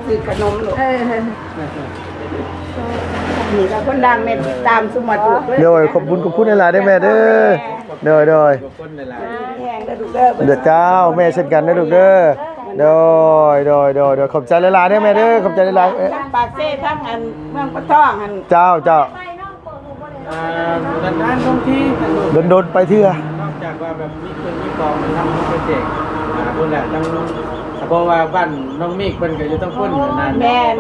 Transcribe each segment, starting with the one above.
ຊື້ຂະໜົມລູກ ເອີ ນີ້ກໍຄົນດັງແມ່ຕິດຕາມຊຸມມາທຸກເລີຍ. ໂດຍ ຂອບຄຸນ ຂອບຄຸນຫຼາຍໆເດີແມ່ເດີ. ໂດຍ ໂດຍ ແຮງເດີລູກເດີ. ເດີເຈົ້າ ແມ່ເຊັ່ນກັນເດີລູກເດີ. ໂດຍ ໂດຍ ໂດຍ ໂດຍ ຂອບໃຈຫຼາຍໆເດີແມ່ເດີ ຂອບໃຈຫຼາຍໆ. ທັງປາກເຊ ທັງອັນເມືອງປາກທອງຫັ້ນ. ເຈົ້າ ເຈົ້າ. ອ່າ ນານໆ ບາງທີ ດົນໆ ໄປເທື່ອ. ນອກຈາກວ່າແບບມີເຄື່ອງມີຂອງນຳໄປແຈກ ອ່າ ພຸ້ນແຫຼະ ທາງ ສະເພາະວ່າບ້ານນ້ອງເມກເພິ່ນກໍຢູ່ທາງພຸ້ນນະ. ແມ່ນ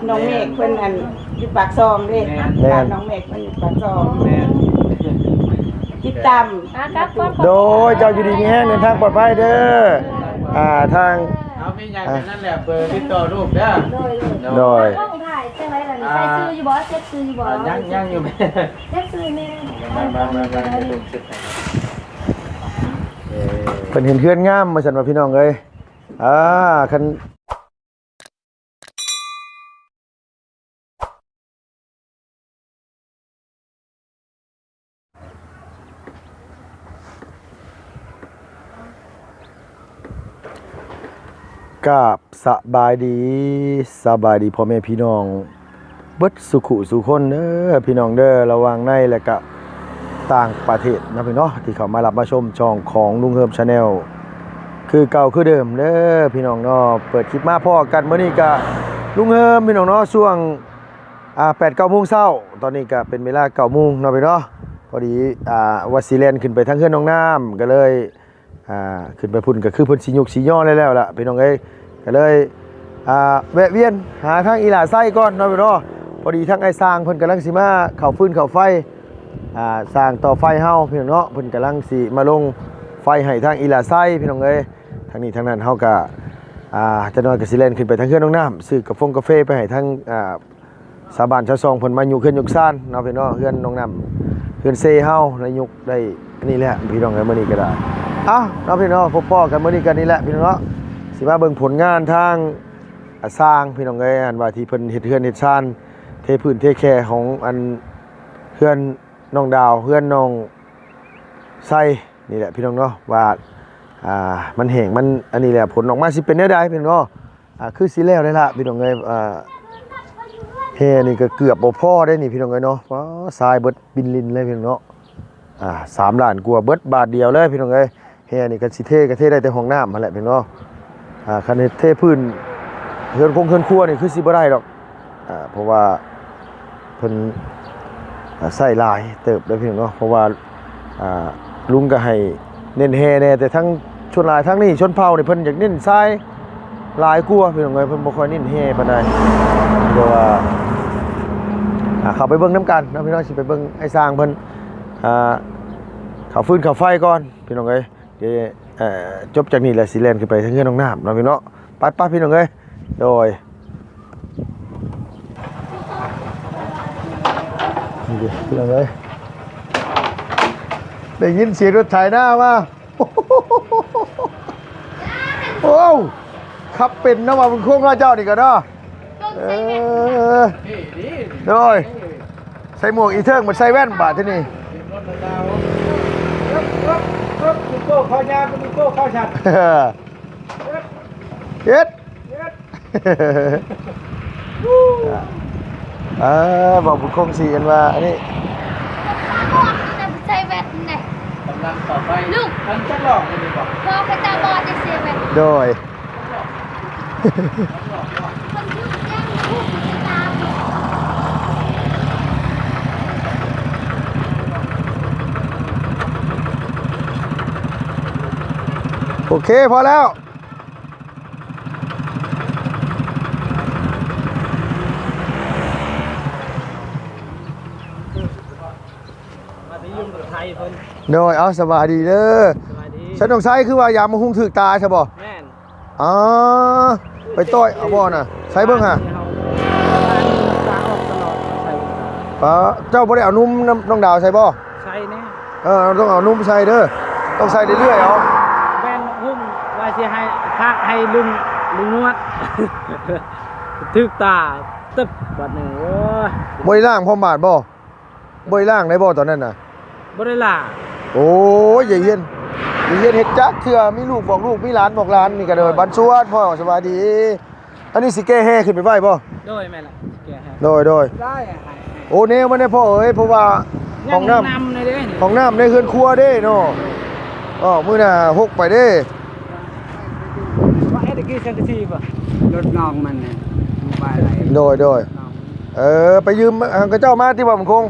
ນ້ອງເມກເພິ່ນ ອັນ ຢູ່ປາກຊ່ອງເດ້. ແມ່ນ ບ້ານນ້ອງເມກເພິ່ນຢູ່ປາກຊ່ອງ. ແມ່ນ ຕິດຕາມ. ໂດຍ ເຈົ້າຢູ່ດີມີແຮງ ເດີນທາງປອດໄພເດີ. ອ່າ ທາງ ເອົາ ມີຫຍັງ ອ່າ ນັ້ນແຫຼະ ເບີຕິດຕໍ່ລູກເດີ. ໂດຍ ໂດຍ ໂດຍ. ໃສ່ຊື່ຢູ່ບໍ່? ເຊັດຊື່ຢູ່ບໍ່? ອ່າ ຍັງ ຍັງຢູ່ແມ່. ເຊັດຊື່ແມ່. ມາ ມາ ມາ ມາ ເອີ ເພິ່ນເຫັນເຮືອນງາມວ່າຊັ້ນວ່າ ພີ່ນ້ອງເອີຍ. ອ່າ ຄັນ ກາບສະບາຍດີ ສະບາຍດີພໍ່ແມ່ພີ່ນ້ອງເບິດສູ່ຄູ່ສູ່ຄົນເດີ ພີ່ນ້ອງເດີ ລະຫວ່າງໃນ ແລະກະຕ່າງປະເທດເນາະ ພີ່ນ້ອງເນາະ ທີ່ເຂົ້າມາຮັບມາຊົມຊ່ອງຂອງລຸງເຮີມ Channel ຄືເກົ່າຄືເດີມເດີ ພີ່ນ້ອງເນາະ. ເປີດຄລິບມາພໍ້ກັນມື້ນີ້ກະລຸງເຮີມ ພີ່ນ້ອງເນາະ ຊ່ວງ ອ່າ ແປດເກົ້າໂມງເຊົ້າ. ຕອນນີ້ກະເປັນເວລາເກົ້າໂມງເນາະ ພີ່ນ້ອງເນາະ. ພໍດີ ອ່າ ວ່າຊິແລ່ນຂຶ້ນໄປທາງເຮືອນນ້ອງນ້ຳ ກະເລີຍ ອ່າ ຂຶ້ນໄປພຸ້ນກະຄືເພິ່ນຊິຍຸກຊິຍໍແລ້ວໆລະ ພີ່ນ້ອງເອີຍ. ກະເລີຍ ອ່າ ແວະວຽນຫາທາງອີ່ຫຼ້າໄຊກ່ອນເນາະ ພີ່ນ້ອງເນາະ. ພໍດີທາງອ້າຍຊ່າງເພິ່ນກຳລັງຊິມາເຂົ້າຟືນເຂົ້າໄຟ ອ່າ ຊ່າງຕໍ່ໄຟເຮົາ ພີ່ນ້ອງເນາະ ເພິ່ນກຳລັງຊິມາລົງໄຟໃຫ້ທາງອີ່ຫຼ້າໄຊ ພີ່ນ້ອງເອີຍ. ທາງນີ້ທາງນັ້ນເຮົາກະ ອ່າ ຈັກໜ້ອຍກະຊິແລ່ນຂຶ້ນໄປທາງເຮືອນນ້ອງນ້ຳ ຊື້ກາຟົງກາເຟໄປໃຫ້ທາງ ອ່າ ຊາວບ້ານຊາວຊ່ອງເພິ່ນມາຍຸກເຮືອນຍຸກຊານເນາະ ພີ່ນ້ອງເນາະ. ເຮືອນນ້ອງນ້ຳ ເຮືອນເຊເຮົາໄດ້ຍຸກໄດ້ອັນນີ້ແຫຼະ ພີ່ນ້ອງເອີຍ. ມື້ນີ້ກະໄດ້ ເອົ້າ ເນາະ ພີ່ນ້ອງເນາະ ພົບພໍ້ກັນມື້ນີ້ກັນນີ້ແຫຼະ ພີ່ນ້ອງເນາະ. ຊິມາເບິ່ງຜົນງານທາງ ອ່າ ຊ່າງ ພີ່ນ້ອງເອີຍ ອັນວ່າທີ່ເພິ່ນເຮັດເຮືອນເຮັດຊານ ເທພື້ນເທແຄຂອງອັນເຮືອນນ້ອງດາວ ເຮືອນນ້ອງໄຊ ນີ້ແຫຼະ ພີ່ນ້ອງເນາະ ວ່າ ອ່າ ມັນແຫ້ງ ມັນອັນນີ້ແຫຼະ ຜົນອອກມາຊິເປັນແນວໃດ ພີ່ນ້ອງເນາະ. ອ່າ ຄືຊິແລ້ວແລ້ວລະ ພີ່ນ້ອງເອີຍ. ອ່າ ແຮ່ນີ້ກໍເກືອບບໍ່ພໍໄດ໋ນີ້ ພີ່ນ້ອງເອີຍເນາະ. ປາ ຊາຍເບິດບິນລິນເລີຍ ພີ່ນ້ອງເນາະ. ອ່າ ສາມລ້ານກວ່າ ເບິດບາດດຽວເລີຍ ພີ່ນ້ອງເອີຍ. ແຮ່ນີ້ຄັນຊິເທກໍເທໄດ້ແຕ່ຫ້ອງນ້ຳຫັ້ນແຫຼະ ພີ່ນ້ອງເນາະ. ອ່າ ຄັນເຮັດເທພື້ນເຮືອນຄົງເຮືອນຄົວນີ້ຄືຊິບໍ່ໄດ້ດອກ. ອ່າ ເພາະວ່າເພິ່ນ ອ່າ ໃຊ້ຫຼາຍເຕີບເດີ ພີ່ນ້ອງເນາະ. ເພາະວ່າ ອ່າ ລຸງກໍໃຫ້ເນັ້ນແຮ່ແດ່ ແຕ່ທັງ ສ່ວນຫຼາຍທາງນີ້ຊົນເຜົ່ານີ້ເພິ່ນຢາກເນັ້ນຊາຍຫຼາຍກວ່າ ພີ່ນ້ອງເອີຍ. ເພິ່ນບໍ່ຄ່ອຍເນັ້ນແຮ່ປານໃດ. ແຕ່ວ່າ ອ່າ ເຂົ້າໄປເບິ່ງນຳກັນເນາະ ພີ່ນ້ອງ. ຊິໄປເບິ່ງອ້າຍຊ່າງເພິ່ນ ອ່າ ເຂົ້າຟືນເຂົ້າໄຟກ່ອນ ພີ່ນ້ອງເອີຍ. ເອີ ຈົບຈາກນີ້ແລ້ວຊິແລ່ນຂຶ້ນໄປທາງເຮືອນນ້ອງນ້ຳເນາະ ພີ່ນ້ອງເນາະ. ໄປໆ ພີ່ນ້ອງເອີຍ. ໂດຍ ນີ້ເດີ ພີ່ນ້ອງເອີຍ ໄດ້ຍິນສຽງລົດໄຖນາມາ. ໂອ້ ຂັບເປັນນຳວ່າບຸນຄົງເນາະ ເຈົ້ານີ້ກໍເນາະ. ເອີ ໂດຍ ໃສ່ໝວກອີເທິງ ບັດໃສ່ແວ່ນບາດທີນີ້. ເຮັດ ເອີ ເວົ້າບຸນຄົງຊິອັນວ່າອັນນີ້ ຕາບອດ ແຕ່ໃສ່ແວ່ນແດ່. ກຳລັງຕໍ່ໄປ ລູກ ທັນຈັກລອບນີ້ບໍ່? ບໍ່ ຂ້ອຍຕາບອດ ໄດ້ໃສ່ແວ່ນ. ໂດຍ ໂອເຄ ພໍແລ້ວ. ໂດຍ ເອົາ ສະບາຍດີເດີ. ສະບາຍດີ. ຊັ້ນນ້ອງໄຊຄືວ່າຢາມະຮຸງຖືກຕາຊະບໍ່? ແມ່ນ. ອໍ ໄປຕ້ອຍເອົາບໍ່ນະ? ໃສ່ເບິ່ງຫາ. ປາ ເຈົ້າບໍ່ໄດ້ເອົານຸມນຳນ້ອງດາວໃສ່ບໍ່? ໃສ່ແນ່. ເອີ ຕ້ອງເອົານຸມໃສ່ເດີ ຕ້ອງໃສ່ເລື້ອຍໆ ເອົາ. ແມ່ນ ຮຸ່ມວ່າຊິໃຫ້ ພະໃຫ້ລຸງ ລຸງນວດ ຖືກຕາຕຶບບາດນີ້. ໂອ້ຍ ບໍ່ໄດ້ລ້າງພ້ອມບາດບໍ່? ບໍ່ໄດ້ລ້າງໄດ້ບໍ່ຕອນນັ້ນນະ? ບໍ່ໄດ້ລ້າງ. ໂອ້ຍ ຢ່າຮຽນ ຢ່າຮຽນເຮັດຈັກເທື່ອ ມີລູກບອກລູກ ມີຫຼານບອກຫຼານ. ນີ້ກໍໂດຍ ບັນຊວນ ພໍ່ ສະບາຍດີ. ອັນນີ້ຊິແກ່ແຮ່ຂຶ້ນໄປໄວ້ບໍ່? ໂດຍ ແມ່ນລະ ຊິແກ່ແຮ່ ໂດຍ ໂດຍ ໄດ້ ໂອ້ ແນວມັນແດ່ພໍ່ເອີຍ ເພາະວ່າຫ້ອງນ້ຳ ຫ້ອງນ້ຳໃນເດ້ ຫ້ອງນ້ຳໃນເຮືອນຄົວເດ້ເນາະ. ອໍ ມື້ໜ້າຫົກໄປເດ້ ວ່າເຮັດຕະກີ້ສັງກະສີບໍ່? ລົດນ້ອງມັນນີ້ ໄປໄດ້ ໂດຍ ໂດຍ ເອີ ໄປຢືມຂະເຈົ້າມາຕິບໍ່ ມັງຄົງ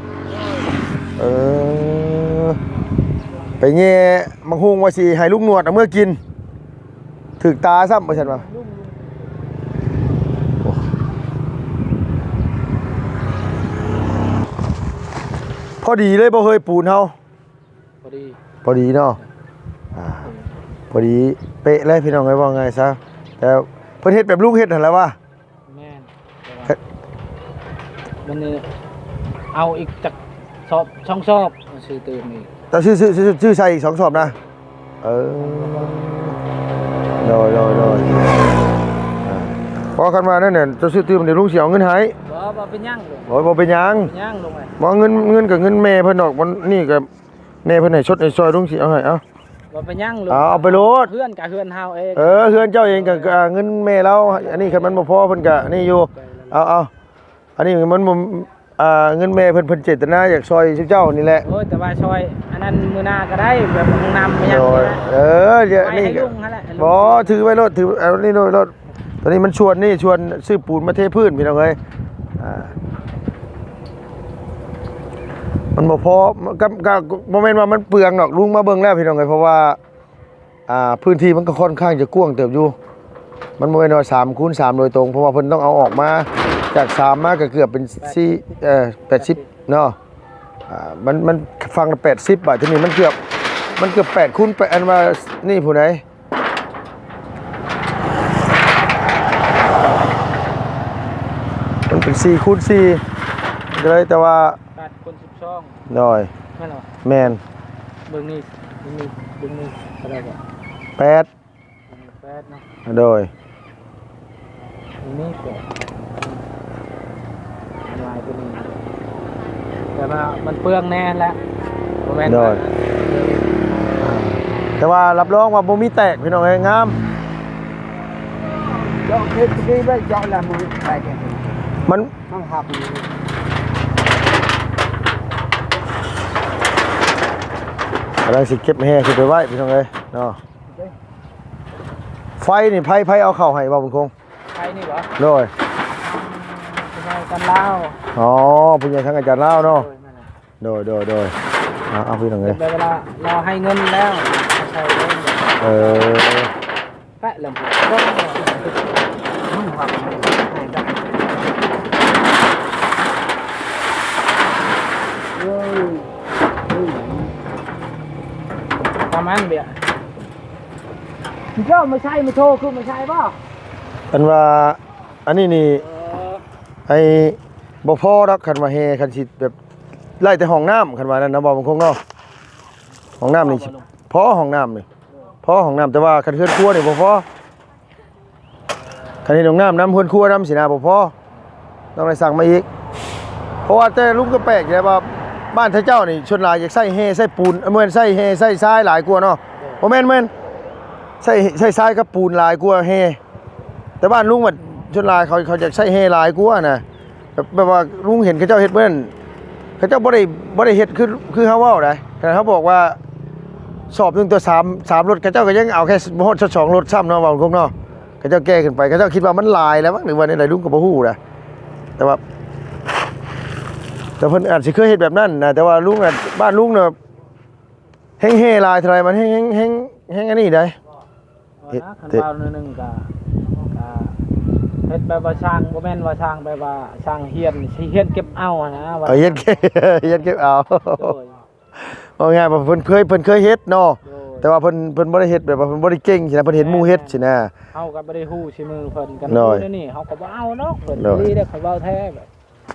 ເອີ ໄປແຍ່ໝາກຫຸ່ງວ່າຊິໃຫ້ລຸງໜວດເອົາເມືອກິນ ຖືກຕາຊ້ຳວ່າຊັ້ນວ່າ. ພໍດີເລີຍບໍ່ເຮີຍ ປູນເຮົາ ພໍດີ ພໍດີເນາະ ອ່າ ພໍດີເປະເລີຍພີ່ນ້ອງເອີຍ ເວົ້າງ່າຍຊະ ແຕ່ເພິ່ນເຮັດແບບລຸງເຮັດຫັ້ນແຫຼະວ່າ ແມ່ນ ແຕ່ວ່າ ເອີ ມັນນີ້ເອົາອີກຈັກສອບສອງສອບ ຊື້ຕື່ມອີກ ເຈົ້າຊື້ ຊື້ ຊື້ ຊື້ໃສ່ອີກສອງສອບນະ ເອີ ໂດຍ ໂດຍ ໂດຍ ອ່າ ເພາະຄັນວ່ານັ້ນນະ ເຈົ້າຊື້ຕື່ມ ດຽວລຸງຊິເອົາເງິນໃຫ້ ບໍ່ ບໍ່ເປັນຫຍັງ ໂອ້ຍ ບໍ່ເປັນຫຍັງ ບໍ່ເປັນຫຍັງ ບໍ່ ເງິນ ເງິນກໍເງິນແມ່ເພິ່ນດອກ ມັນນີ້ກໍ ແມ່ເພິ່ນໃຫ້ຊົດໃຫ້ຊ່ອຍ ລຸງຊິເອົາໃຫ້ ເອົ້າ ບໍ່ເປັນຫຍັງ ເອົາ ເອົາໄປໂລດ ເຮືອນກະເຮືອນເຮົາເອງ ເອີ ເຮືອນເຈົ້າເອງກະ ເອີ ກະເງິນແມ່ລາວ ອັນນີ້ຄັນມັນບໍ່ພໍເພິ່ນກະນີ້ຢູ່ ເອົາ ເອົາ ອັນນີ້ມັນບໍ່ ອ່າ ເງິນແມ່ເພິ່ນ ເພິ່ນເຈດຕະນາຢາກຊ່ອຍຊຸມເຈົ້ານີ້ແຫຼະ ໂອ້ຍ ແຕ່ວ່າຊ່ອຍອັນນັ້ນມື້ໜ້າກໍໄດ້ ແບບຫ້ອງນ້ຳ ໂດຍ ເອີ ດຽວນີ້ ບໍ່ ຖືໄວ້ໂລດ ຖືເອົານີ້ໂລດ ໂລດ ຕົວນີ້ມັນຊວນນີ້ ຊວນຊື້ປູນມາເທພື້ນ ພີ່ນ້ອງເອີຍ ອ່າ ມັນບໍ່ພໍ ກໍ ກໍບໍ່ແມ່ນວ່າມັນເປືອງດອກ ລຸງມາເບິ່ງແລ້ວ ພີ່ນ້ອງເອີຍ ເພາະວ່າ ອ່າ ພື້ນທີ່ມັນກໍຄ່ອນຂ້າງຈະກວ້າງເຕີບຢູ່ ມັນບໍ່ແມ່ນວ່າສາມຄູນສາມໂດຍຕົງ ເພາະວ່າເພິ່ນຕ້ອງເອົາອອກມາ ຈາກສາມມາກໍເກືອບເປັນສີ່ ເອີ ແປດສິບເນາະ ອ່າ ມັນ ມັນຝັ່ງລະແປດສິບ ບາດທີນີ້ມັນເກືອບ ມັນເກືອບແປດຄູນແປດ ອັນວ່ານີ້ຜູ້ໃດ ມັນເປັນສີ່ຄູນສີ່ ກໍເລີຍ ແຕ່ວ່າ ແປດຄູນສິບສອງ ໂດຍ ແມ່ນບໍ່? ແມ່ນ ເບິ່ງນີ້ ເບິ່ງນີ້ ເບິ່ງນີ້ ເທົ່າໃດກໍ ແປດ ເບິ່ງນີ້ແປດເນາະ ໂດຍ ເບິ່ງນີ້ແປດ ຫຼາຍກວ່ານີ້ ແຕ່ວ່າມັນເປືອງແດ່ແຫຼະ ບໍ່ແມ່ນ ໂດຍ ວ່າ ແຕ່ວ່າຮັບຮອງວ່າບໍ່ມີແຕກ ພີ່ນ້ອງເອີຍ ງາມ ເຈາະເຂດທີ່ໄວ້ ເຈາະແລ້ວມັນໄປ ມັນ ມັນຫັກ ກຳລັງຊິເກັບແຮ່ຂຶ້ນໄປໄວ້ ພີ່ນ້ອງເອີຍເນາະ ໄຟນີ້ ໃຜ ໃຜເອົາເຂົ້າໃຫ້ບໍ່ ບຸນຄົງ? ໃຜນີ້ບໍ່? ໂດຍ ຜູ້ໃຫຍ່ກັນລາວ ອໍ ຜູ້ໃຫຍ່ທາງອາຈານລາວເນາະ ໂດຍ ແມ່ນແຫຼະ ໂດຍ ໂດຍ ໂດຍ ເອົາ ເອົາ ພີ່ນ້ອງເອີຍ ແບບເວລາລາວໃຫ້ເງິນແລ້ວ ໃສ່ເລີຍ ເອີ ແປະເລີ່ມ ປະມານເບຍ ເຈົ້າມາໃຊ້ ມາໂທ ຄືມາໃຊ້ບໍ່? ອັນວ່າ ອັນນີ້ນີ້ ເອີ ໄອ້ ບໍ່ພໍດອກ ຄັນວ່າແຮ່ ຄັນຊິແບບ ໄລ່ແຕ່ຫ້ອງນ້ຳ ຄັນວ່ານັ້ນນະ ບໍ່ ມັນຄົງເນາະ ຫ້ອງນ້ຳນີ້ ພໍບໍ່ລຸງ? ພໍ ຫ້ອງນ້ຳນີ້ ພໍຫ້ອງນ້ຳ ແຕ່ວ່າຄັນເຮືອນຄົວນີ້ບໍ່ພໍ ຄັນເຮັດຫ້ອງນ້ຳນຳ ເຮືອນຄົວນຳຊີ້ນະ ບໍ່ພໍ ຕ້ອງໄດ້ສັ່ງມາອີກ ເພາະວ່າແຕ່ລຸງກໍແປກຢູ່ແຫຼະວ່າ ບ້ານເຂົາເຈົ້ານີ້ ສ່ວນຫຼາຍຢາກໃຊ້ແຮ່ໃຊ້ປູນ ເອີ ບໍ່ແມ່ນໃຊ້ແຮ່ໃຊ້ຊາຍຫຼາຍກວ່າເນາະ ບໍ່ແມ່ນ ແມ່ນ ໃຊ້ ໃຊ້ຊາຍກັບປູນຫຼາຍກວ່າແຮ່ ແຕ່ບ້ານລຸງບັດ ສ່ວນຫຼາຍເຂົາ ເຂົາຢາກໃຊ້ແຮ່ຫຼາຍກວ່ານະ ແບບ ແບບວ່າລຸງເຫັນເຂົາເຈົ້າເຮັດມື້ນັ້ນ ເຂົາເຈົ້າບໍ່ໄດ້ ບໍ່ໄດ້ເຮັດຄື ຄືເຮົາເວົ້າໃດ ຂະໜາດເຮົາບອກວ່າ ສອບໜຶ່ງຕໍ່ສາມ ສາມລົດ ເຂົາເຈົ້າກໍຍັງເອົາແຄ່ບໍ່ຮອດສອງລົດຊ້ຳເນາະ ເວົ້າກົງເນາະ ເຂົາເຈົ້າແກ່ຂຶ້ນໄປ ເຂົາເຈົ້າຄິດວ່າມັນຫຼາຍແລ້ວມັ້ງ ຫຼືວ່າແນວໃດ ລຸງກໍບໍ່ຮູ້ນະ ແຕ່ວ່າ ແຕ່ເພິ່ນອາດຊິເຄີຍເຮັດແບບນັ້ນນະ ແຕ່ວ່າລຸງນະ ບ້ານລຸງນະ ແຮ່ງແຮ່ຫຼາຍເທົ່າໃດ ມັນແຮ່ງ ແຮ່ງ ແຮ່ງ ແຮ່ງອັນນີ້ໃດ ເຮັດ ຄັນເວົ້າໜ້ອຍໜຶ່ງກໍ ກໍເຮັດແບບວ່າຊ່າງ ບໍ່ແມ່ນວ່າຊ່າງແບບວ່າຊ່າງຮຽນ ຊິຮຽນເກັບເອົາຫັ້ນນະ ວ່າ ເອີ ຮຽນເກັບ ຮຽນເກັບເອົາ ໂດຍ ເວົ້າງ່າຍວ່າເພິ່ນເຄີຍ ເພິ່ນເຄີຍເຮັດເນາະ ໂດຍ ແຕ່ວ່າເພິ່ນ ເພິ່ນບໍ່ໄດ້ເຮັດແບບວ່າເພິ່ນບໍ່ໄດ້ເກັ່ງຊີ້ນະ ເພິ່ນເຫັນໝູ່ເຮັດຊີ້ນະ ເຮົາກໍບໍ່ໄດ້ຮູ້ສີມືເພິ່ນ ກັນ ໂດຍ ນີ້ເຮົາກໍບໍ່ເອົາດອກ ເພິ່ນ ໂດຍ ດີເດ້ ຂ້ອຍເວົ້າແທ້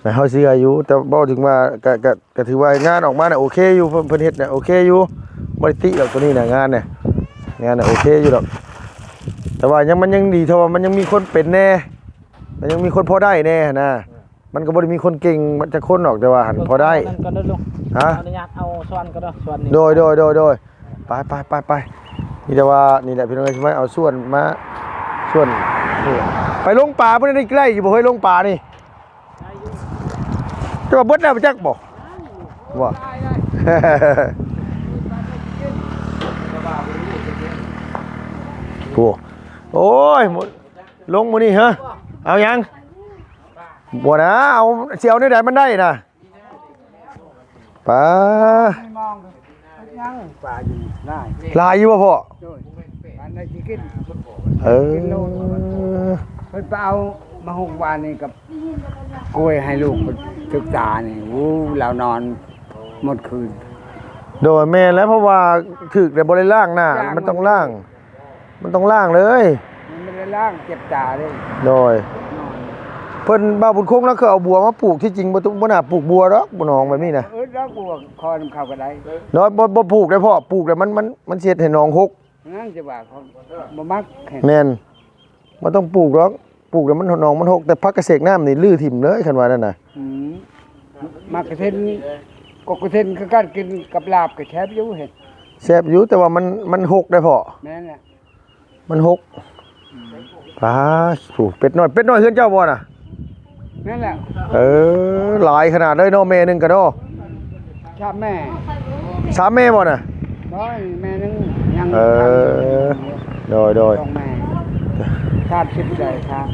ແລ້ວເຮົາເຊື່ອຢູ່ ແຕ່ເວົ້າເຖິງວ່າ ກະ ກະ ກະຖືວ່າງານອອກມານະໂອເຄຢູ່ ເພິ່ນ ເພິ່ນເຮັດນະໂອເຄຢູ່ ບໍ່ໄດ້ຕິດອກໂຕນີ້ນະ ງານນະ ງານນະໂອເຄຢູ່ດອກ ແຕ່ວ່າຍັງ ມັນຍັງດີເທົ່າວ່າມັນຍັງມີຄົນເປັນແດ່ ມັນຍັງມີຄົນພໍໄດ້ແດ່ຫັ້ນນະ ມັນກໍບໍ່ໄດ້ມີຄົນເກັ່ງຈັກຄົນດອກ ແຕ່ວ່າຫັ້ນພໍໄດ້ ຮະ ອະນຸຍາດເອົາສ່ວນກໍໄດ້ ສ່ວນນີ້ ໂດຍ ໂດຍ ໂດຍ ໂດຍ ໄປ ໄປ ໄປ ໄປ ມີແຕ່ວ່ານີ້ແຫຼະພີ່ນ້ອງເອີຍ ຊິມາເອົາສ່ວນມາ ສ່ວນນີ້ ไปลงปลาพุ้น ได้ไล่อยู่บ่เฮ้ย ลงปลานี่ จะว่าเบิดแล้วจักบ่ บ่ โอ้ โอ้ย ลงมื้อนี้เหรอ เอาหยัง บ่นะ เอา สิเอาแนวใดมันได้นะ ปลา ยังปลาอยู่หลาย หลายอยู่บ่พ่อ โดย ปานใดสิกิน เออ กินโล เพิ่นไปเอามาหกวันนี่กับกล้วยให้ลูกศึกษานี่ โอ้ ลาวนอนหมดคืน โดย แม่นแล้ว เพราะว่าถืกแล้วบ่ได้ล้างหน้า ล้าง มันต้องล้าง มันต้องล้างเลย มันบ่ได้ล้าง เจ็บตาเด้ โดย เพิ่น บ่าวบุญคงแล้วคือเอาบัวมาปลูก ที่จริงบ่ต้อง บ่น่าปลูกบัวดอก บ่หนองแบบนี้นะ เออ ดอกบัวคอนำเขาก็ได้ โดย บ่ บ่ปลูกได้พ่อ ปลูกแล้วมัน มัน มันสิเฮ็ดให้หนองหก นั่นสิว่าเขาบ่มัก แม่น บ่ต้องปลูกดอก ปลูกแล้วมันหนองมันหก แต่ผักกระเสกน้ำนี่รื้อถิ่มเลย คันว่านั่นน่ะ อืม หมากกระเท็น กกกระเท็นคือกัน กินกับลาบก็แซ่บอยู่เห็น แซ่บอยู่ แต่ว่ามัน มันหกได้พ่อ แม่นแหละ มันหก อืม ปาด โอ้ เป็ดน้อย เป็ดน้อยเฮือนเจ้าบ่น่ะ นั่นแหละ เออ หลายขนาดเลยเนาะ แม่หนึ่งก็เนาะ สามแม่ สามแม่บ่น่ะ บ่ แม่หนึ่งยัง เออ โดย โดย สองแม่ สามสิบได้ครับ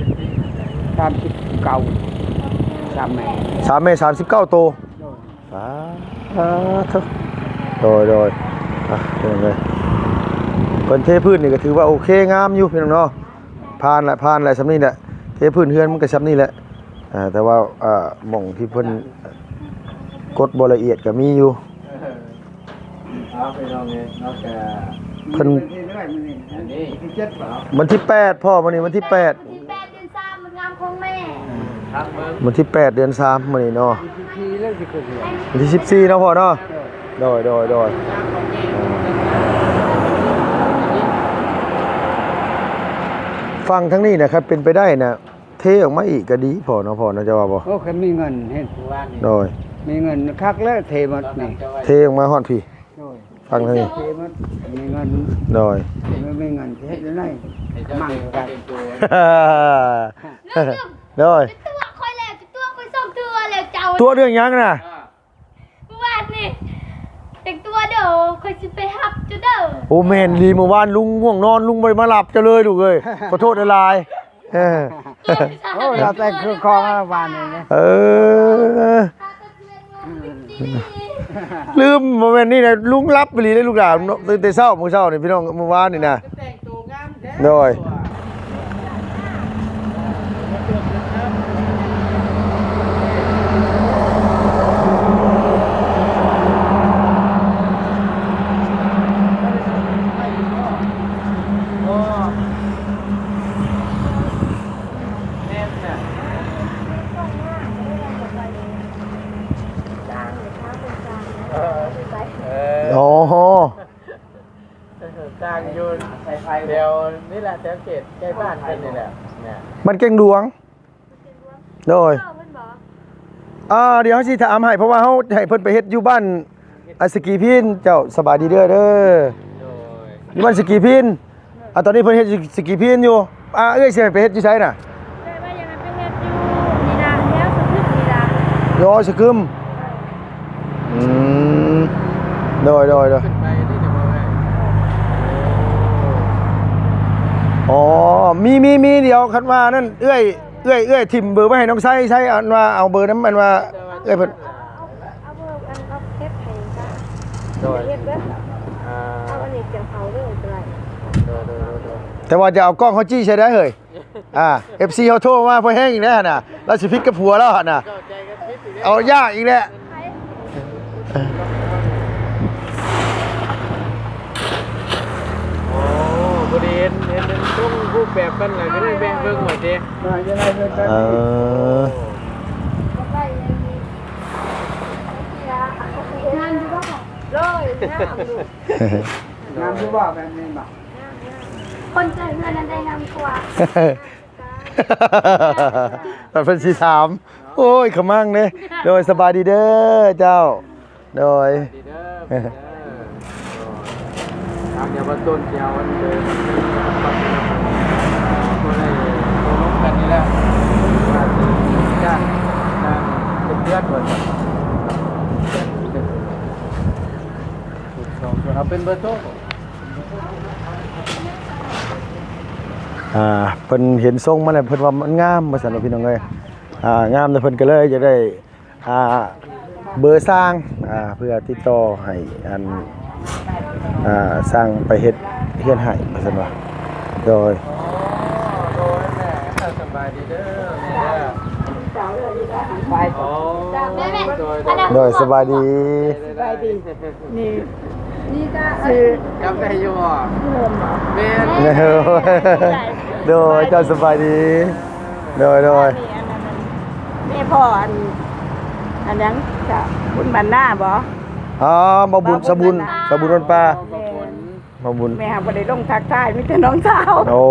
สามสิบเก้า สามแม่ สามแม่ สามสิบเก้าโต โดย สาธุ โดย โดย อ่ะ เบิ่งเลย เพิ่นเทพื้นนี่ก็ถือว่าโอเคงามอยู่พี่น้องเนาะ ผ่านละ ผ่านละ ส่ำนี้แหละ เทพื้นเฮือนมันก็ส่ำนี้แหละ อ่า แต่ว่า อ่า หม่องที่เพิ่นกดบ่ละเอียดก็มีอยู่ เอาพี่น้องเอ้ย นอกจาก เพิ่น อันนี้ วันที่แปดพ่อ มื้อนี้วันที่แปด วันที่แปดเดือนสาม มันงามของแม่ วันที่แปดเดือนสามมื้อนี้เนาะ วันที่สิบสี่เนาะพ่อเนาะ โดย โดย โดย ฝั่งทางนี้นะ คันเป็นไปได้นะ เทออกมาอีกก็ดีพ่อเนาะ พ่อเนาะ เจ้าว่าบ่ โอ้ คันมีเงินเห็น โดย มีเงินคักแล้วเทหมดนี่ เทออกมาฮอดพี้ โดย ฝั่งทางนี้ เทหมด มีเงิน โดย มันมีเงินสิเฮ็ดจั่งใด มั่งกัน โดย ตัวข่อยแล้ว ตัวข่อยสองเทื่อแล้วเจ้า ตัวเรื่องหยังน่ะ เมื่อวานนี่ แต่งตัวเด้อ ข่อยสิไปฮับเจ้าเด้อ โอ้ แม่นอีหลี เมื่อวานลุงง่วงนอน ลุงบ่ได้มารับเจ้าเลยลูกเอ้ย ขอโทษหลายๆ เออ โอ้ เราแต่งเครื่องคองแล้ววานนี้นะ เออ ลืม บ่แม่นนี่นะ ลุงหลับอีหลีเด้ลูกหลานเนาะ ตื่นแต่เช้า มื้อเช้านี่พี่น้อง เมื่อวานนี่นะ โดย โอ้โห เออ ตั้งอยู่แถวนี่แหละ แถวเขตใกล้บ้านเพิ่นนี่แหละ เนี่ย บ้านแก้งหลวง โดย เพิ่นบอก อ่า เดี๋ยวเฮาสิถามให้ เพราะว่าเฮาให้เพิ่นไปเฮ็ดอยู่บ้าน อ่ะ สกีพีน เจ้า สบายดีเด้อ เด้อ โดย อยู่บ้านสกีพีน อ่ะ ตอนนี้เพิ่นเฮ็ดอยู่สกีพีนอยู่ อ่ะ เอื้อยสิให้ไปเฮ็ดอยู่ไสน่ะ แต่ว่าอยากให้ไปเฮ็ดอยู่นี่ล่ะ แถวสะกึมนี่ล่ะ อยู่สะกึม อืม โดย โดย โดย ขึ้นไปนี่เดี๋ยวบ่ได้ อ๋อ มี มี มี เดี๋ยวคันว่านั่น เอื้อย เอื้อย เอื้อยถิ่มเบอร์ไว้ให้น้องไซ ไซอันว่าเอาเบอร์นำ อันว่าเอื้อยเพิ่น เอา เอาเบอร์อันเอาเก็บให้จ้ะ โดย เฮ็ดเด้อ อ่า เอาอันนี้เกี่ยวเขาเด้อ ก็ได้ โดย โดย โดย โดย แต่ว่าจะเอากล้องเขาจี้ใส่ได้เฮ้ย อ่า เอฟซี เขาโทรมาพอแฮงอีกแล้วหั่นน่ะ ลาวสิผิดกับผัวลาวหั่นน่ะ เข้าใจกันผิดอีกแล้ว เอายากอีกแล้ว โอ้ พอดีเห็น เห็น เห็นตรงรูปแบบกันแล้วก็เลยแวะเบิ่งว่าติ เออ งามอยู่บ่ โดย งามอยู่ งามอยู่บ่ แบบนี้บ่ คนเจอเฮือนนั้นได้งามกว่า บัดเพิ่นสิถาม โอ้ย ขะมังเด้ โดย สบายดีเด้อเจ้า โดย สบายดีเด้อ เด้อ ถามเดี๋ยวว่าต้นสิเอาอันเดิม บ่ได้ตกลงกันนี่ ເປັນເດືອນເພິ່ນ ເອົາເປັນເບີໂທ ອ່າ ເພິ່ນເຫັນຊົງມາແລ້ວ ເພິ່ນວ່າມັນງາມວ່າຊັ້ນ ພີ່ນ້ອງເອີຍ. ອ່າ ງາມແລ້ວເພິ່ນກໍເລີຍຢາກໄດ້ ອ່າ ເບີຊ່າງ ອ່າ ເພື່ອຕິດຕໍ່ໃຫ້ອັນ ອ່າ ຊ່າງໄປເຮັດເຮືອນໃຫ້ວ່າຊັ້ນວ່າ. ໂດຍ ໂດຍ ແມ່ ສະບາຍດີເດີແມ່ເດີ. ໂອ້ ແມ່ ໂດຍ ໂດຍ ສະບາຍດີ ສະບາຍດີ. ນີ້ ນີ້ກໍຊື່ ຈຳໄດ້ຢູ່ບໍ່? ແມ່ນ ໂດຍ ເຈົ້າສະບາຍດີ. ໂດຍ ໂດຍ ແມ່ພໍ່ອັນ ອັນຫຍັງກະບຸນບ້ານນາບໍ່? ອໍ ບ່າວບຸນ ສາວບຸນ ສາວບຸນວັນປ່າ ແມ່ນ ບ່າວບຸນ. ແມ່ຫາບໍ່ໄດ້ລົງທັກທາຍ ມີແຕ່ນ້ອງສາວ. ໂອ້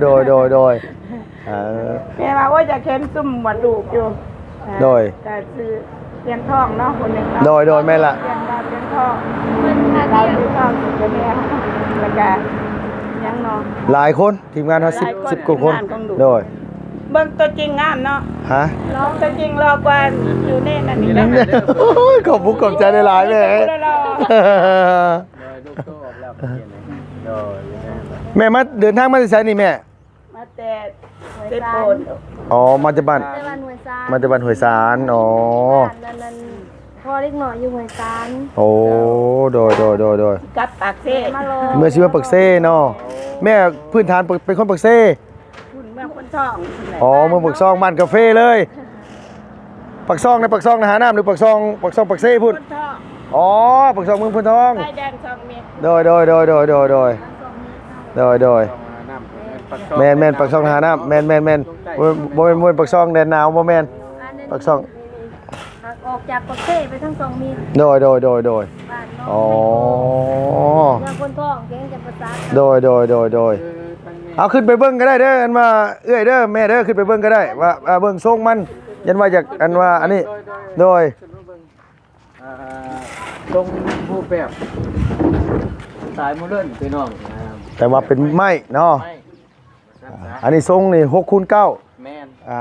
ໂດຍ ໂດຍ ໂດຍ ເອີ ແມ່ວ່າ ໂອ້ຍ ຢາກເຫັນຊຸມໝວດລູກຢູ່. ໂດຍ ກໍຊື່ວຽງທອງເນາະ ຄົນໜຶ່ງເນາະ. ໂດຍ ໂດຍ ແມ່ນລະ ວຽງດາວ ວຽງທອງ ເພິ່ນຫາວຽງທອງ ແລ້ວກະຫຍັງເນາະ ຫຼາຍຄົນ ທີມງານເຮົາ ສິບ ສິບກວ່າຄົນ. ໂດຍ ເບິ່ງຕົວຈິງງາມເນາະ. ຮະ? ຕົວຈິງຫຼໍ່ກວ່າຢູ່ໃນນັ້ນອີກ. ໂອ້ຍ ຂອບຄຸນຂອບໃຈຫຼາຍໆ ແມ່. ໂດຍ ລູກໂຕອອກແລ້ວ ໂດຍ ແມ່ມາເດີນທາງມາແຕ່ໃສນີ້ແມ່? ມາແຕ່ເຊໂປນ. ອໍ ມາແຕ່ບ້ານ ມາແຕ່ບ້ານຫ້ວຍຊານ. ມາແຕ່ບ້ານຫ້ວຍຊານ. ອໍ ບ້ານນັ້ນ ພໍ່ເດັກນ້ອຍຢູ່ຫ້ວຍຊານ. ໂອ້ ໂດຍ ໂດຍ ໂດຍ ໂດຍ ກັບປາກເຊ ມາລໍ ເມືອຊິມາປາກເຊເນາະ. ແມ່ພື້ນຖານເປັນຄົນປາກເຊ? ພຸ້ນ ເມືອງໂພນທອງ. ອໍ ເມືອງປາກຊ່ອງ ບ້ານກາເຟເລີຍ. ປາກຊ່ອງໃນ ປາກຊ່ອງນະຫານ້ຳ ຫຼືປາກຊ່ອງ ປາກຊ່ອງປາກເຊພຸ້ນ? ອໍ ປາກຊ່ອງເມືອງໂພນທອງ ຊາຍແດນຊ່ອງເມັກ. ໂດຍ ໂດຍ ໂດຍ ໂດຍ ໂດຍ ໂດຍ ໂດຍ ແມ່ນ ແມ່ນ ປາກຊ່ອງນະຫານ້ຳ ແມ່ນ ແມ່ນ ແມ່ນ ບໍ່ແມ່ນ ບໍ່ແມ່ນປາກຊ່ອງແດນໜາວ ບໍ່ແມ່ນ ປາກຊ່ອງ ຫາກອອກຈາກປາກເຊໄປທາງຊ່ອງເມັກ. ໂດຍ ໂດຍ ໂດຍ ໂດຍ ບ້ານນ້ອງ ອໍ ເມືອງໂພນທອງ ແຂວງຈຳປາສັກ. ໂດຍ ໂດຍ ໂດຍ ໂດຍ ເອີ ທາງນີ້ ເອົາຂຶ້ນໄປເບິ່ງກໍໄດ້ເດີ ອັນວ່າເອື້ອຍເດີ ແມ່ເດີ ຂຶ້ນໄປເບິ່ງກໍໄດ້ ວ່າ ວ່າເບິ່ງຊົງມັນ ຢ້ານວ່າຢາກ ອັນວ່າອັນນີ້ ໂດຍ ໂດຍ ອ່າ ຊົງຮູບແບບສະໄຕໂມເດີນພີ່ນ້ອງ ອ່າ ແຕ່ວ່າເປັນໄມ້ເນາະ ໄມ້ ອັນນີ້ຊົງນີ້ຫົກຄູນເກົ້າ ແມ່ນ ອ່າ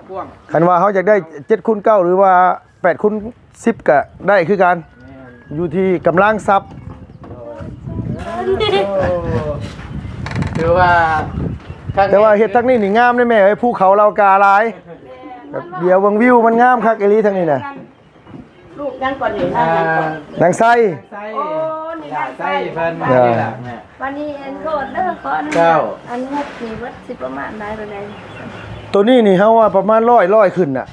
ກວ້າງ ຄັນວ່າເຮົາຢາກໄດ້ເຈັດຄູນເກົ້າ ຫຼືວ່າແປດຄູນສິບກໍໄດ້ຄືກັນ ແມ່ນ ຢູ່ທີ່ກຳລັງຊັບ ໂດຍ ໂອ້ ຖືວ່າ ແຕ່ວ່າເຮັດທາງນີ້ນີ້ງາມເດ້ແມ່ເອີຍ ພູເຂົາເຫຼົ່າກາຫຼາຍ ແບບດຽວເບິ່ງວິວມັນງາມຄັກອີ່ຫຼີທາງນີ້ນະ. ລູກຍັງກ່ອນນີ້ ນາງຫຍັງກ່ອນ? ນາງໄຊ ໄຊ ໂອ້ ນີ້ນາງໄຊ ເພິ່ນ ເອີ ມານີ້ແຫຼະແມ່ ວັນນີ້ອັນໂທດເດີ ຂໍອະນຸຍາດ ເຈົ້າ ອັນງົບນີ້ເບິດຊິປະມານຫຼາຍປານໃດ? ໂຕນີ້ນີ້ເຮົາວ່າປະມານຮ້ອຍ ຮ້ອຍຂຶ້ນນະ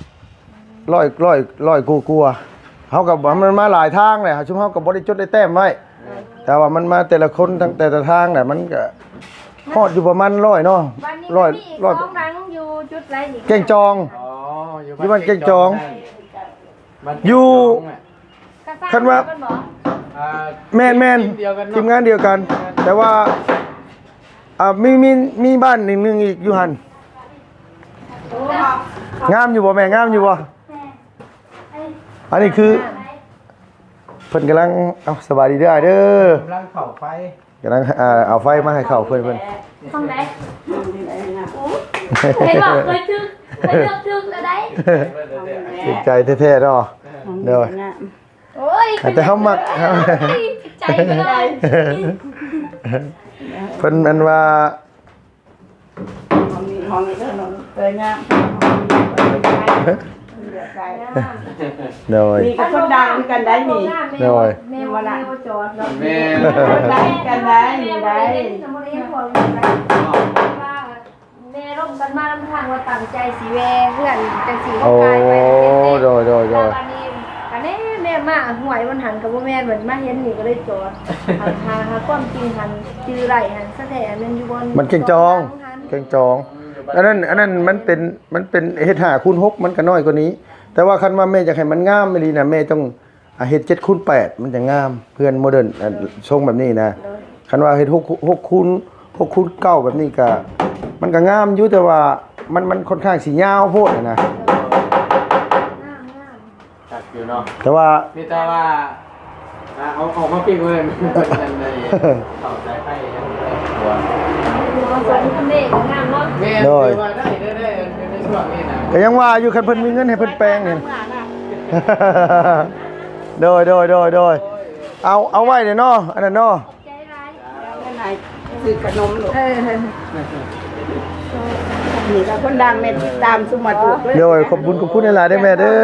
ຮ້ອຍ ຮ້ອຍ ຮ້ອຍກວ່າໆ ເຮົາກໍ ມັນມາຫຼາຍທາງແຫຼະ ຊຸມເຮົາກໍບໍ່ໄດ້ຈົດໄດ້ແຕ້ມໄວ້ ເອີ ແຕ່ວ່າມັນມາແຕ່ລະຄົນ ທັງແຕ່ລະທາງນະ ມັນກໍຮອດຢູ່ປະມານຮ້ອຍເນາະ ຮ້ອຍ ຮ້ອຍ ສອງຫຼັງຢູ່ຈຸດໃດນີ້? ແກ້ງຈອງ ອໍ ຢູ່ບ້ານແກ້ງຈອງ ຢູ່ ຄັນວ່າ ອ່າ ແມ່ນໆ ທີມງານດຽວກັນ ແຕ່ວ່າ ອ່າ ມີ ມີ ມີບ້ານໜຶ່ງອີກຢູ່ຫັ້ນ ງາມຢູ່ບໍ່ແມ່? ງາມຢູ່ບໍ່? ອັນນີ້ຄື ເພິ່ນກຳລັງ ເອົ້າ ສະບາຍດີເດີອ້າຍເດີ ກຳລັງເຂົ້າໄຟ ກຳລັງ ເອົາໄຟມາໃຫ້ເຂົ້າເພິ່ນ ເພິ່ນ ຂອງໃດ? ໂອ້ ເຫັນບໍ່? ເຄີຍຖືກ ເຄີຍເລືອກຖືກແລ້ວໃດ໋ ຖືກໃຈແທ້ໆເນາະ ໂດຍ ໂອ້ຍ ແຕ່ເຮົາມັກ ໃຈໄປເລີຍ ເພິ່ນອັນວ່າ ຫ້ອງນີ້ ຫ້ອງນີ້ເດີນ້ອງ ເອີຍ ງາມ ໂດຍ ນີ້ກໍຄົນດັງຄືກັນໄດ໋ນີ້ ໂດຍ ແມ່ບໍ່ ແມ່ບໍ່ຈອດດອກ ແມ່ຄົນດັງຄືກັນໄດ໋ນີ້ໄດ໋ ແມ່ລົມກັນມານຳທາງວ່າຕັ້ງໃຈຊິແວ່ເຮືອນຈັ່ງຊີ້ ໂອ້ ເຮົາກາຍໄປເຮັດເດ້ ໂດຍ ໂດຍ ໂດຍ ແລ້ວບັດນີ້ ກະແນ່ແມ່ມາຫ້ວຍມັນຫັ້ນກະບໍ່ແມ່ນ ບັດມາເຫັນນີ້ກະເລີຍຈອດ ຫາ ຫາຄວາມຈິງຫັ້ນຈື່ໄດ້ຫັ້ນ ສະແທ້ແມ່ນຢູ່ບ່ອນ ມັນແກ້ງຈອງ ແກ້ງຈອງ ອັນນັ້ນ ອັນນັ້ນມັນເປັນ ມັນເປັນເຮັດຫ້າຄູນຫົກ ມັນກະນ້ອຍກວ່ານີ້ ແຕ່ວ່າຄັນວ່າແມ່ຢາກໃຫ້ມັນງາມອີ່ຫຼີນະ ແມ່ຕ້ອງ ອ່າ ເຮັດເຈັດຄູນແປດ ມັນຈະງາມ ເຮືອນໂມເດີນ ອ່າ ຊົງແບບນີ້ນະ ຄັນວ່າເຮັດຫົກ ຫົກຄູນ ຫົກຄູນເກົ້າ ແບບນີ້ກະ ມັນກະງາມຢູ່ ແຕ່ວ່າມັນ ມັນຂ້ອນຂ້າງຊິຍາວໂພດຫັ້ນນະ ງາມ ງາມ ຄັກຢູ່ເນາະ ມີແຕ່ວ່າ ອ່າ ເອົາອອກມາປີກເລີຍ ເຂົ້າໃຈໄຟ ຫົວ ສອງຄົນເດ້ງາມເນາະ ແມ່ນ ໂດຍ ຖືວ່າໄດ້ ໄດ້ ໄດ້ ກໍຍັງວ່າຢູ່ ຄັນເພິ່ນມີເງິນໃຫ້ເພິ່ນແປງນີ້ ໂດຍ ໂດຍ ໂດຍ ໂດຍ ເອົາ ເອົາໄວ້ເນາະ ອັນນັ້ນເນາະ ຊື້ຂະໜົມລູກ ເອີ ນີ້ກໍຄົນດັງແມ່ຕິດຕາມຊຸມມາທຸກເລີຍ ໂດຍ ຂອບບຸນຂອບຄຸນຫຼາຍໆເດີແມ່ເດີ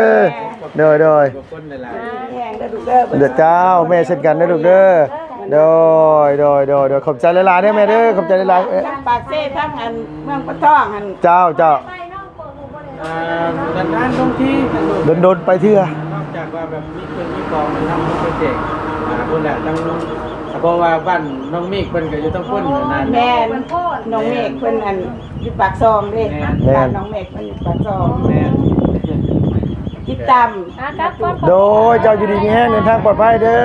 ໂດຍ ໂດຍ ຄົນຫຼາຍໆ ແຮງເດີລູກເດີ ເດີເຈົ້າ ແມ່ເຊັ່ນກັນເດີລູກເດີ ໂດຍ ໂດຍ ໂດຍ ໂດຍ ຂອບໃຈຫຼາຍໆເດີແມ່ເດີ ຂອບໃຈຫຼາຍໆ ເອີ ປາກເຊທັງອັນເມືອງປະທອງຫັ້ນ ເຈົ້າ ເຈົ້າ ອ່າ ນານໆລົງທີ ດົນໆໄປເທື່ອ ນອກຈາກວ່າແບບມີເຄື່ອງມີຂອງນຳລົງໄປແຈກ ອ່າ ພຸ້ນແຫຼະ ທາງ ເພາະວ່າບ້ານນ້ອງເມກເພິ່ນກໍຢູ່ທາງພຸ້ນນະ ແມ່ນ ນ້ອງເມກເພິ່ນອັນຢູ່ປາກຊ່ອງເດ້ ແມ່ນ ບ້ານນ້ອງເມກເພິ່ນຢູ່ປາກຊ່ອງ ແມ່ນ ຕິດຕາມ ອ່າ ກັບກ່ອນ ໂດຍ ເຈົ້າຢູ່ດີມີແຮງ ເດີນທາງປອດໄພເດີ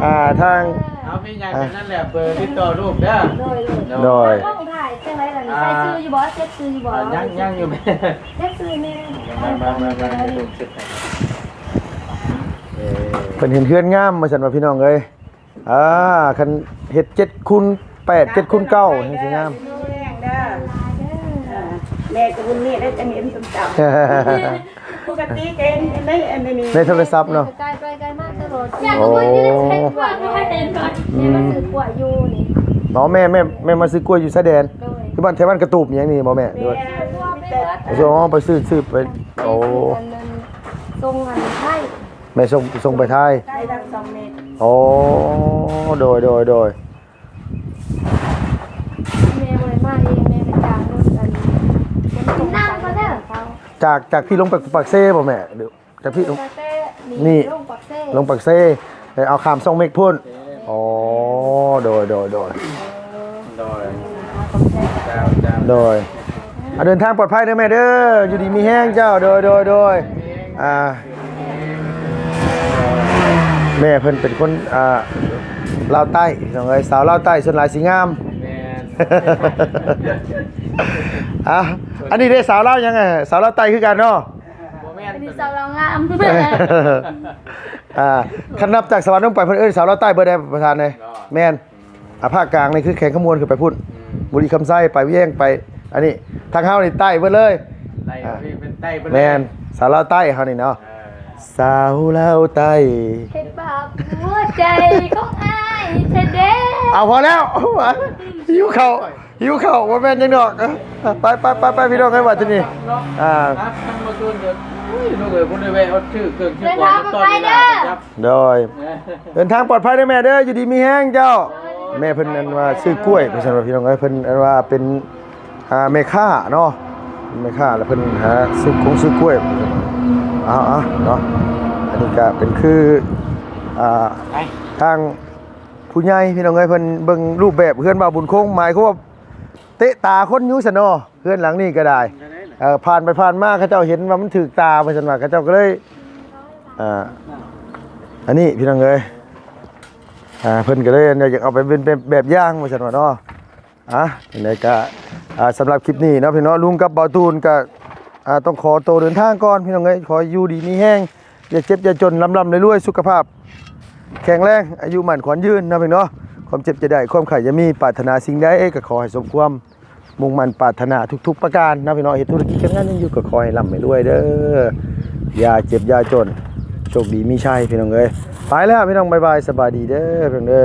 ອ່າ ທາງ ເອົາ ມີຫຍັງ ອ່າ ກໍນັ້ນແຫຼະ ເບີຕິດຕໍ່ລູກເດີ ໂດຍ ໂດຍ ໂດຍ ກ້ອງຖ່າຍຈັ່ງໃດລະນີ້ ອ່າ ໃສ່ຊື່ຢູ່ບໍ່ ເຊັດຊື່ຢູ່ບໍ່ ອ່າ ຍັງ ຍັງຢູ່ແມ່ ເຊັດຊື່ແມ່ ມາ ມາ ມາ ມາ ເອີ ເພິ່ນເຫັນເຮືອນງາມວ່າຊັ້ນວ່າ ພີ່ນ້ອງເອີຍ ອ່າ ຄັນເຮັດເຈັດຄູນແປດ ເຈັດຄູນເກົ້າ ຈັ່ງຊິງາມ ແມ່ກໍບຸນມີໄດ້ຈັງເຫັນຊຸມເຈົ້າ ປົກກະຕິກໍເຫັນໃນອັນນີ້ ໃນໂທລະສັບເນາະ ກາຍໄປກາຍມາຕະຫຼອດ ໂອ້ ອືມ ແມ່ມາຊື້ກ້ວຍຢູ່ນີ້ ອໍ ແມ່ ແມ່ ແມ່ມາຊື້ກ້ວຍຢູ່ຊາຍແດນ ໂດຍ ຢູ່ບ້ານ ແຖວບ້ານກະຕູບຫຍັງນີ້ບໍ່ແມ່ ໂດຍ ແມ່ຊື້ກ້ວຍໄປເບິດ ອໍ ໄປຊື້ ຊື້ໄປ ໂອ້ ອັນນັ້ນ ສົ່ງອັນໄທ ແມ່ສົ່ງ ສົ່ງໄປໄທ ໄທທັງສອງເມັດ ໂອ້ ໂດຍ ໂດຍ ໂດຍ ແມ່ບໍ່ໄດ້ມາເອງ ແມ່ໄປຈ້າງລົດອັນ ຂົນສົ່ງໄປເຂົາ ຈາກ ຈາກພີ້ລົງໄປປາກເຊບໍ່ແມ່ ຫຼືຈາກພີ້ລົງ ແຕ່ນີ້ ນີ້ ລົງປາກເຊ ລົງປາກເຊ ໄປເອົາຂ້າມຊ່ອງເມັກພຸ້ນ ໂອເຄ ອໍ ໂດຍ ໂດຍ ໂດຍ ເອີ ໂດຍ ຂອບໃຈ ເຈົ້າ ເຈົ້າ ໂດຍ ອ່າ ເດີນທາງປອດໄພເດີແມ່ເດີ ຢູ່ດີມີແຮງເຈົ້າ ໂດຍ ໂດຍ ໂດຍ ອ່າ ແມ່ເພິ່ນເປັນຄົນ ອ່າ ລາວໃຕ້ ພີ່ນ້ອງເອີຍ ສາວລາວໃຕ້ສ່ວນຫຼາຍຊິງາມ ແມ່ນ ອ່າ ອັນນີ້ເດ້ ສາວລາວຫຍັງ ສາວລາວໃຕ້ຄືກັນເນາະ ບໍ່ແມ່ນ ອັນນີ້ສາວລາວງາມ ອ່າ ຄັນນັບຈາກສະຫວັນລົງໄປ ເພິ່ນເອີ້ນສາວລາວໃຕ້ເບີດໃດປະທານເອີຍ ເນາະ ແມ່ນ ອ່າ ພາກກາງນີ້ຄືແຂວງຄຳມ່ວນຂຶ້ນໄປພຸ້ນ ອືມ ບຸລີຄຳໄຊ ໄປວຽງ ໄປອັນນີ້ ທາງເຮົານີ້ໃຕ້ເບີດເລີຍ ໃຕ້ ອ່າ ເປັນໃຕ້ເບີດເລີຍ ແມ່ນ ສາວລາວໃຕ້ເຮົານີ້ເນາະ ເອີ ສາວລາວໃຕ້ ເຮັດບາບຫົວໃຈຂອງອ້າຍແທ້ເດ້ ເອົາ ພໍແລ້ວ ຫິວເຂົ້າ ຫິວເຂົ້າ ບໍ່ແມ່ນຫຍັງດອກ ໄປ ໄປ ໄປ ໄປ ພີ່ນ້ອງເອີຍ ບັດທີນີ້ ອ່າ ທາງມາຊວນເດີ ໂອ້ຍ ລູກເອີຍ ບໍ່ໄດ້ແວະຮອດຊື້ເຄື່ອງຊື້ຂອງ ເດີນທາງປອດໄພເດີ ໂດຍ ເດີນທາງປອດໄພເດີແມ່ເດີ ຢູ່ດີມີແຮງເຈົ້າ ແມ່ເພິ່ນອັນວ່າຊື້ກ້ວຍ ວ່າຊັ້ນວ່າ ພີ່ນ້ອງເອີຍ ເພິ່ນອັນວ່າເປັນ ອ່າ ແມ່ຄ້າເນາະ ແມ່ຄ້າ ແລ້ວເພິ່ນຫາຊື້ກົງຊື້ກ້ວຍ ເອົາ ເອົາເນາະ ອັນນີ້ກະເປັນຄື ອ່າ ທາງຜູ້ໃຫຍ່ ພີ່ນ້ອງເອີຍ ເພິ່ນເບິ່ງຮູບແບບເຮືອນບ່າວບຸນຄົງ ໝາຍຄວາມວ່າ ເຕະຕາຄົນຢູ່ຊັ້ນເນາະ ເຮືອນຫຼັງນີ້ກໍໄດ້ ເອີ ຜ່ານໄປຜ່ານມາ ເຂົາເຈົ້າເຫັນວ່າມັນຖືກຕາ ວ່າຊັ້ນວ່າ ເຂົາເຈົ້າກໍເລີຍ ອ່າ ອັນນີ້ ພີ່ນ້ອງເອີຍ ອ່າ ເພິ່ນກໍເລີຍຢາກເອົາໄປເປັນແບບ ແບບຢ່າງ ວ່າຊັ້ນວ່າເນາະ ອ່າ ຈັ່ງໃດກໍ ອ່າ ສຳລັບຄລິບນີ້ເນາະ ພີ່ນ້ອງ ລຸງກັບບ່າວຕູນກໍ ອ່າ ຕ້ອງຂໍໂຕເດີນທາງກ່ອນ ພີ່ນ້ອງເອີຍ ຂໍຢູ່ດີມີແຮງ ຢ່າເຈັບຢ່າຈົນ ລ່ຳໆລວຍໆ ສຸຂະພາບແຂງແຮງ ອາຍຸໝັ້ນຂວັນຍືນເນາະ ພີ່ນ້ອງເນາະ ຄວາມເຈັບຢ່າໄດ້ ຄວາມໄຂ້ຢ່າມີ ປາດຖະໜາສິ່ງໃດກໍຂໍໃຫ້ສົມຄວາມ ມຸ່ງໝັ້ນປາດຖະໜາທຸກໆປະການເນາະ ພີ່ນ້ອງ ເຮັດທຸລະກິດການງານຫຍັງຢູ່ກໍຂໍໃຫ້ລ່ຳໃຫ້ລວຍເດີ ຢ່າເຈັບຢ່າຈົນ ໂຊກດີມີໄຊ ພີ່ນ້ອງເອີຍ ໄປແລ້ວ ພີ່ນ້ອງ ບາຍບາຍ ສະບາຍດີເດີ ພີ່ນ້ອງເດີ.